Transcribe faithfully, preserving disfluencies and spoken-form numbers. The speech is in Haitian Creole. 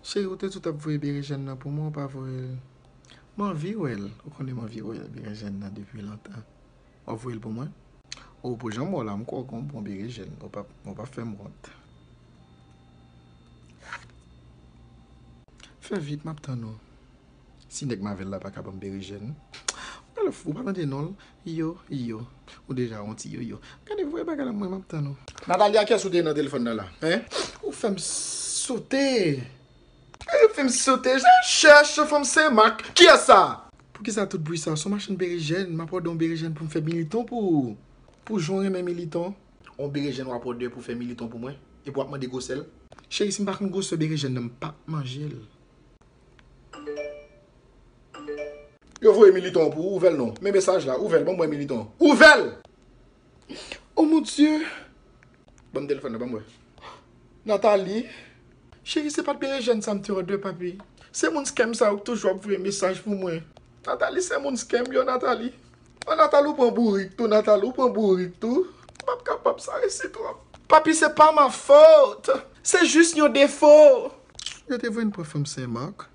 Cheri, ou te di w t ap voye berejèn nan pou mwen, ou pa voye l. M anvi wè l. Ou konnen m anvi wè berejèn nan depi lontan. W ap voye l pou mwen? Ou pou jan m wè w la, m kwè w gen yon bon berejèn. Ou p ap, ou p ap fè m wont. Fè vit, m ap tann ou. Si nèg m avè l la pa ka ban m berejèn. Gade fou, ou pa tande non l. Yo, yo. Ou deja yon ti yo, yo. Gade, voye bagay la, mwen, m ap tann ou. Nathalie, a kiyès ou te ye nan telefòn nan la? Hein? Ou fè m sote. Ou fè m sote. Jan chèch fanm Senmak. Kiyès sa? Poukisa tout bri sa? Se yon machann berejèn. M ap òde yon berejèn pou m fè militon pou ou. Pou jan w renmen militon. Yon berejèn w ap òde pou fè militon pou mwen? Epi w ap mande gwosè l? Cheri, si m pa konn gwosè berejèn nan, m p ap manje l. Yo voye militon an pou ou, ouvè l non. Men mesaj la, ouvè l, ban m wè militon an. Ouvè l! Oh mon Dieu! Ban m telefòn nan, ban m wè. Nathalie? Cheri, se pa t berejèn sa m te òde, papi. Se moun scam sa yo k toujou ap voye mesaj pou mwen. Nathalie, se moun scam yo, Nathalie. Oh, Nathalie, ou pran bourik tou, Nathalie, ou pran bourik tou. M p ap kapab, sa resi twòp. Papi, se pa ma faute. Se jis yon defo. Yo te voye n pran fanm Senmak.